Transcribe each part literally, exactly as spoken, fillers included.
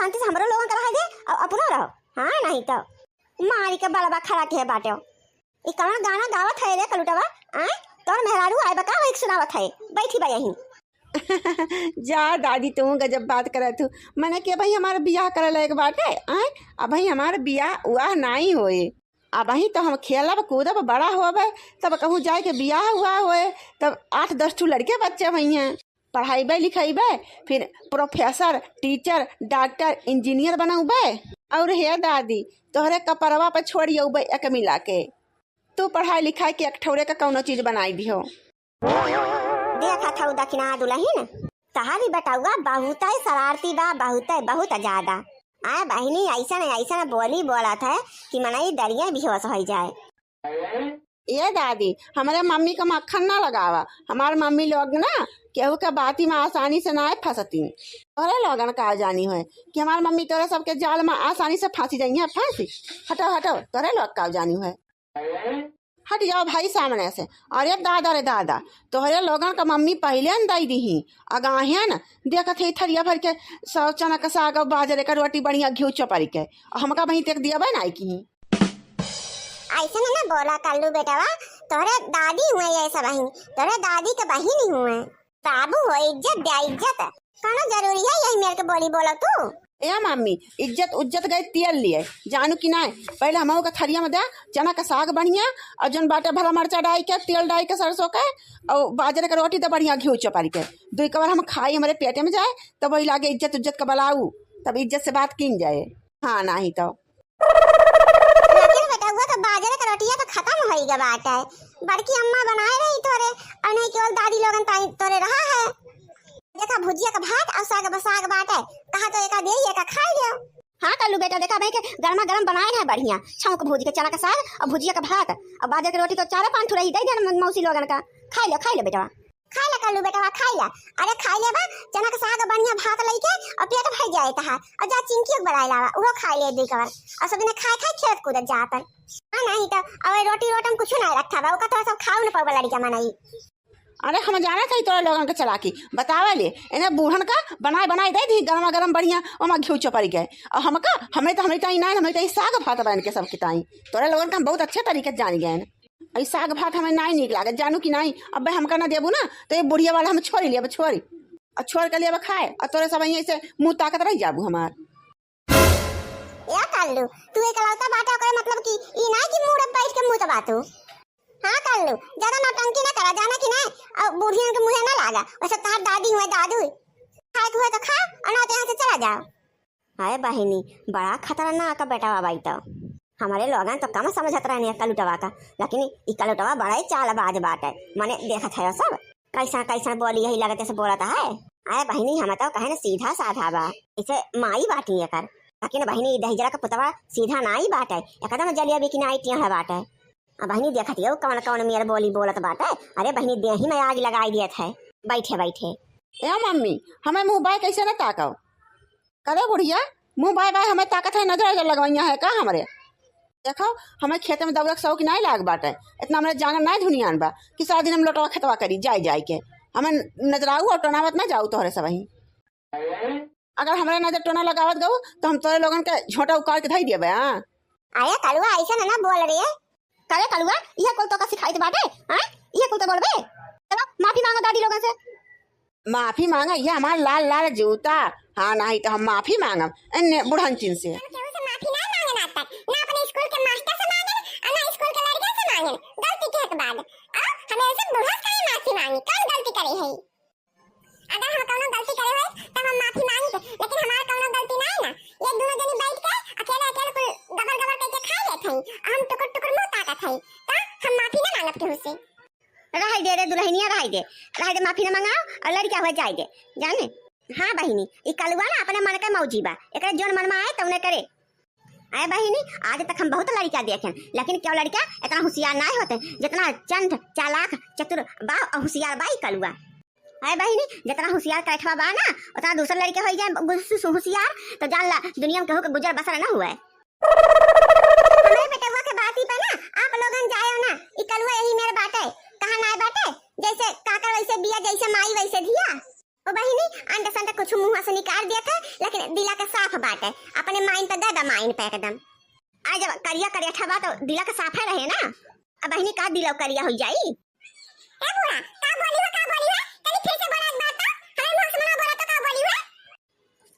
शांति से हमरो लोगन का रहे दे, अउ अपनो रहो। हाँ, नहीं तो मारी के बलबा खड़ा के बाटे। ई कौन गाना गावत है रे कलुटवा? आय, तोर मेहरारू आए बा का, वही सुनावत है, बैठी बा यहीं। जा दादी, तू गजब बात करत हू। मने कि अबहीं हमार बियाह करे लायक बाटे, आय? अबहीं हमार बियाह उआह नाई होए। अबहीं तो हम खेलब कूदब, बड़ा होबे, तब कहूँ जाए के बियाह उआह होए, तब आठ दस ठू लड़के बच्चे होइहें। पढ़ाइबे लिखाइबे, फिर professor, teacher, doctor, engineer बनउबे। और हे दादी, तोहरे कपरवा पे छोड़ियउबे एक मिला के। तू पढ़ाई लिखाई के एक ठौरे का कौनो चीज बनाई दिहो। देखत हऊ दखिना दुलहिन, तहारी बेटउआ बहुतै शरारती बा, बहुतै, बहुत ज्यादा। आय बहिनी, अइसन, अइसन बोली बोलत है कि मनई डरिये बेहोश होइ जाए। ए दादी, हमरे मम्मी का मक्खन ना लगावा। हमार मम्मी लोग ना केहू के बाती में आसानी से ना फंसती। तोहरे लोगन का जानी होए कि हमार मम्मी तोहरे सबके जाल में आसानी से फंसी जाइए, फंसी। हटो, हटो, तोहरे लोग का जानी होए। हट जाओ भाई सामने से। अरे दादा रे दादा, तोहरे लोगन का मम्मी पहिले न दई दीही। अगाहेन देखत है थरिया भर के सब चना का साग और बाजरे का रोटी बढ़िया घिउ चोपरी के। और हमका वहीं तक दिया बा नाई की। ऐसे न ना बोला कल्लू बेटवा, तोहरे दादी हुए ये सब बहिन, तोहरे दादी के बहिन ही हुए। बाबू हो, इज्जत द्या, इज्जत। कौनो जरूरी है यही मेर के बोली बोलो तू? ए मम्मी, इज्जत उज्जत गई तेल लिए, जानू कि नाय? पहिले हमहू के थरिया में दे चना का साग बढ़िया, और जौन बाटे भला मरचा डाई के, तेल डाई के सरसों के, और बाजरे के रोटी दे बढ़िया घिउ चोपरी के। दुई कवर हम खाई, हमरे पेटे में जाए, तब वही लागे इज्जत उज्जत का बलाऊ, तब इज्जत से बात कीन जाए। हाँ, नाही तो। लेकिन बेटउआ तो बाजरे के रोटिया तो खतम होई गए बाटे। बड़की अम्मा बनाए रही तोरे, और नहीं केवल दादी लोगन ताई तोरे रहा है। देखा भुजिया का भात और साग ब-, साग बाटे, कहा तो एका दे, एका खाई लियो। हाँ कल्लू बेटा, देखा भाई के गर्मा गर्म बनाए रहे बढ़िया, छौंक भूज के चना का साग और भुजिया का भात और बाजरे के रोटी तो चारे पाँच ठो रही, दे दे मौसी लोगन का, खाई लो, खाई लो बेटवा। खाई ला कल्लू बेटवा, खाई ला। अरे खाई ले बा, चना के साग बढ़िया भात लइके और पेट भर जाए तहार। और जा चिंकी के बनाए लावा, उहो खाई ले दुई कवर। और सब दिन खाए खाए खेलत कूदत जा अपन। हाँ नहीं तो, अब रोटी रोटम कुछ ना रखा बा, ओका तोरा सब खाऊ न पाउबा लड़िका मनई। अरे हम जाना चाहिए तोरा लोगन के चलाकी, बतावा ले, इन्हें बूढ़न का बनाए बनाए दे दी गरमा गरम बढ़िया, ओमा घिउ चोपरी गए। और हमका, हमरे तो, हमरे ताई ना, हमरे ताई साग भात बन के सबके ताई। तोरा लोगन का हम बहुत अच्छे तरीके से जान गए। ई साग भात हमें नाई नीक लागत, जानू कि नाई? अबे हमका ना देबू ना, तो ये बुढ़िया वाला हम छोड़ लिए, अब छोड़। और छोड़ के लिए अब खाए, और तोरे सब यहीं से मुंह ताकत रह जाबू हमार। या कल्लू, तू एकलौता बाटा, ओकरे मतलब कि ई ना कि मुंह बैठ के मुंह दबा तू। हाँ कल्लू, ज्यादा नौटंकी ना करा, जाना कि नाई? और बुढ़ियन के मुंहे ना लागा, वैसे तहार दादी हुए दादू। खाए के हुए तो खा, और ना तो यहाँ से चला जाओ। अरे बहिनी, बड़ा खतरनाक बेटवा बाई तो। हमरे लोगन तो कम समझत रहनी है कलुटवा का, लेकिन ई कलुटवा बड़ा ही चालबाज बाटे। मने देखत है सब, कैसा कैसा बोली यही लगते से बोलत है। अरे बहिनी, हम तो कहे न सीधा साधा बा, इसे माई बाटी एकर। लेकिन बहिनी, ई दहिजरा का पुतवा सीधा नाई बाटे, एकदम जलेबी की नाई टेढ़ बाटे। अब बहिनी देखत हो कौन कौन मेर बोली बोलत बाटे। अरे बहिनी, देही में आग लगाई दियत है बैठे बैठे। ए मम्मी, हमें मुंह बाय कैसे न ताकव? करे बुढ़िया, मुंह बाय बाय हमें ताकत है, नजर नजर लगवैया है का हमरे? देखो, हमें खेते में दौड़क शौक नाय लाग बाटे, इतना हमरे जांगर नाय धुनियान बा कि सारा दिन हम लोटवा खेतवा करी जाए जाए के। हमें नजराऊ और टोनावत ना जाऊ तोहरे सबही। अगर हमरा नजर टोना लगावत गऊ तो हम तोरे लोगन के झोंटा उखाड़ के धई दियबे। हाँ, अरे कलुआ, ऐसा ना, ना बोल रही है। करे कलुआ, इहे कुल तोका सिखाइत बाटे? हाँ, इहे कुल तो बोलबे? चलो माफी मांगो दादी लोगन से। माफी मांगा, ये हमार लाल लाल जूता। हाँ, नाही तो हम माफी मांगम इन्ने बुढ़नचिन से। हम केहू से माफी ना मांगन आज तक, ना अपने स्कूल के मास्टर से मांगन और ना स्कूल के लड़कन से मांगन। गलती के बाद और हमें ऐसे बूढ़ा से काहे माफी मांगी? कौन गलती करे है? अगर हम कौनो गलती करे होई, तब हम माफी मांगी थे, लेकिन हमार कौनो गलती ना है ना। ये दोनों जनी बैठ के अकेले अकेले कुल गबर गबर करके खा लेत हई, हम टुकुर टुकुर मुंह ताकत हई, तो हम माफी ना मांगब केहू से। रह दे रे दुल्हनिया, रह दे, रह दे, माफी ना मांगाओ और लड़का हुआ जाए दे, जाने। हाँ बहिनी, ई कलुआ ना अपने मन के मौजी बा, एकरे जोन मन में आए तौने करे। अरे बहिनी, आज तक हम बहुत लड़का देखेन, लेकिन क्यों लड़का इतना होशियार नाय होते, जितना चंट, चालाक, चतुर बा और होशियार बा ई कलुआ। अरे बहिनी, जितना होशियार कैठवा बा ना, उतना दूसर लड़के होई जाए गुस्सू होशियार, तो जान ला दुनिया में केहू के गुजर बसर न हुए। हमरे बेटवा के बाती पे ना आप लोगन जायो ना, ई कलुआ यही मेर बाटे, कहाँ नाय बाटे, जैसे काकर वैसे बिया, जैसे माई वैसे धिया। ओ बहिनी, अंट संट कुछ मुंह से निकाल दिया था, लेकिन दिला के साफ बा। बाटे, अपने माइन पे दे दा, माइन पे एकदम। आ जब करिया करेठा बा तो दिला के साफे रहे ना। अब बहिनी का दिला करिया हो जाई? ए बूढ़ा, का बोली हो, का बोली हो? तनी फिर से बोला एक बार तो, हमें मुंह से मना बोला तो का बोली हो?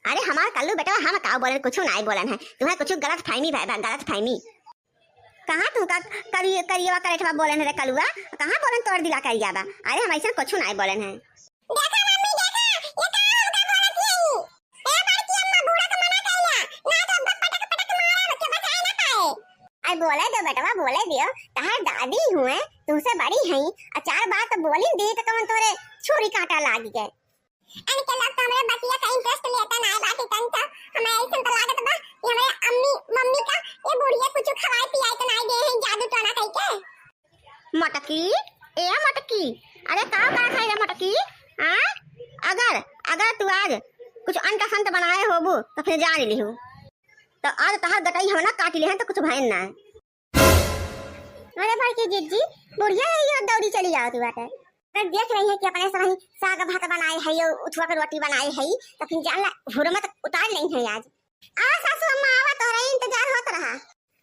अरे हमार कल्लू बेटवा, हम का बोलन, कुछ नाई बोलन है। तुम्हें कुछ गलत फहमी भय बा, गलत फहमी। कहाँ तू का करी-, करियवा करेठवा बोलन है रे कलुआ? कहाँ बोलन तोर दिला करिया बा? अरे हम ऐसा कुछ नाई बोलन है। देखा मम्मी, देखा, ये का हमका बोलत यही? ए बड़की अम्मा, बूढ़ा के मना कइला, ना तो अब पटक पटक मारा, बच्चा बचाए ना पाए। अरे बोले दो बेटवा, बोले दियो, तहार दादी हुए, तुमसे बड़ी हई, आ चार बात बोली दी तो कौन तोरे छुरी कांटा लागी गए। इनके लोग तो हमरे बतिया का interest लेता ना बाटी तन तो, हमें ऐसन तो लागत बा कि हमरे अम्मी, मम्मी का ये बुढ़िया कुछ खवाए पियाए तो नाई दे हैं, जादू टोना कई के। मटकी, ए मटकी, अरे का करत है रे मटकी? हाँ? अगर, अगर तू आज कुछ अंट संत बनाए होबू तो फिर जान लिहू। तो आज तहार गटई हम ना काट ले हैं तो कुछ भयन ना है। अरे बड़की जिज्जी, बुढ़िया है यो दौड़ी चली आवत बाटे। अगर देख रही है कि अपने सब ही साग भात बनाए है, यो उथुआ के रोटी बनाए है, तो फिर जान ला हुरमत उतार लेई है आज। आवा सासू अम्मा, आवा, तोहरा इंतजार होत रहा।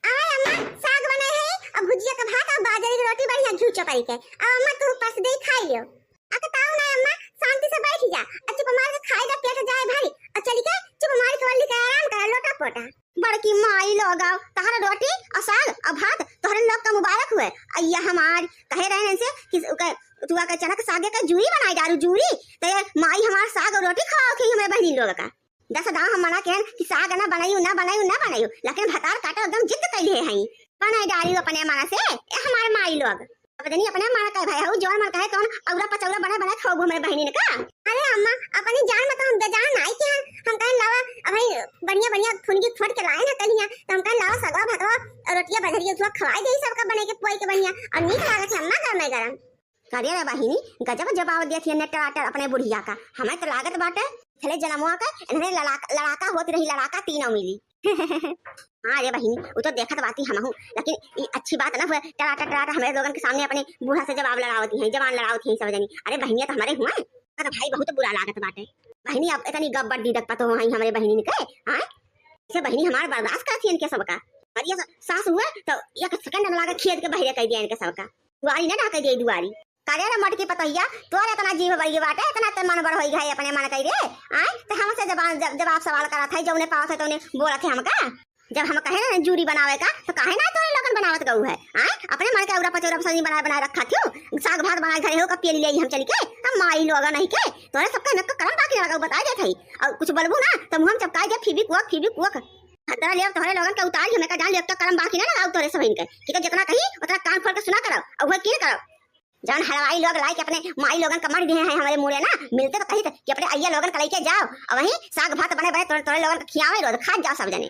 आवा अम्मा, साग बनाए है और भुजिया के भात और बाजरे की रोटी बढ़िया घी चपड़ी के। आवा अम्मा, तू पास दे खाई लियो। अकताऊ ना अम्मा, शांति से बैठ जा, और चुप मार के खाए जा, पेट जाए भारी, और चली के चुप मार के वल्ली के आराम करा, लोटा पोटा। बड़की माई लोग आओ, तहरा रोटी और साग और भात तोहरे लोग का मुबारक हुए। अय्या हमार कहे रहे इनसे कि उके, तू आके चना के सागे का जूरी बनाई डारू, जूरी। तो ये माई हमार साग और रोटी खाओ थे हमरे बहनी लोग का। दस दाव हम मना केहन कि साग ना बनाइयो, ना बनाइयो, ना बनाइयो, लेकिन भतार काटो एकदम जिद कैले हैं। बनाई डारी अपने मन से, ए हमार माई लोग। अब जनी अपने मन कहे भाई हऊ, जौन मन कहे तौन औरा पचौरा बना बना खाओ हमरे बहनी ने का। अरे अम्मा, अपनी जान में तो हम बेजान नाई के हैं। हम कहें लावा, अब भाई बढ़िया बढ़िया फुनगी फोड़ के लाए ना कलिया, तो हम कहें लावा सगवा भतवा और रोटिया बजरिया उठवा खवाए दे सबका बने के पोई के बढ़िया और नीक लागत है अम्मा गरमे गरम। करे रे बहिनी, गजब जवाब देत हियन ने टराटर अपने बुढ़िया का। हमें तो लागत बाटे, पिछले जनमुआ के इन्हने लड़ाक-, लड़ाका होत रही, लड़ाका तीनों मिली। हाँ रे बहिनी, उ तो देखत बाटी हमहू, लेकिन ई अच्छी बात ना हुए। टराटर, टराटर हमरे लोगन के सामने अपने बूढ़ा से जवाब लड़ावती हैं, जबान लड़ावती हैं सब जनी। अरे बहिनिया तो हमरे हुए, तो भाई बहुत बुरा लागत बाटे। बहिनी अब इतनी गब्बर दीदक पतो हैं हमरे बहिनी के, हाँ? इसे बहिनी हमार बर्दाश्त करती हैं इनके सबका। और ये सास हुए तो एक सेकंड में लाके खेत के बहरे कर दिया इनके सबका। दुआरी ना ढाके दे दुआरी। करे रे मोटकी पतोहिया, तोर इतना जीभ बड़ी बाटे, इतना ते मन बड़ होई गए अपने मन कई रे। आय, ते हमसे जबान, जब, जवाब सवाल करत है, जौने पावत है तौने बोलत है हमका। जब हम कहे ना जूरी बनावे का, तो काहे ना तोरे लोगन बनावत गऊ है? आय, अपने मन के औरा पचौरा सब्जी बनाए, बनाए रखा थियो, साग भात बनाए घरे हो का पेली ले हम चली के, हम माई लोगन नहीं के, तोरे सबका नक्क करम बाकी ना लगाऊ बताए देत है। और कुछ बोलबू ना, तो मुँह में चपकाए दे, फीबी कुअक, फीबी कुअक। भद्रा ले तोहरे लोगन के उतारी, हमें का जान ले, अब तक करम बाकी ना लगाऊ तोरे सब इनके, कि तो जितना कही, उतना कान खोल के सुना करो, और वह की करो। जौन हलवाई लोग लाई के अपने माई लोगन का मर दिए हैं हमारे मुड़े ना, मिलते तो कही थे कि अपने अइया लोगन का लेके जाओ, और वहीं साग भात बने बने तोरे, तोरे लोगन का खियावे रोज, खा जाओ सब जने।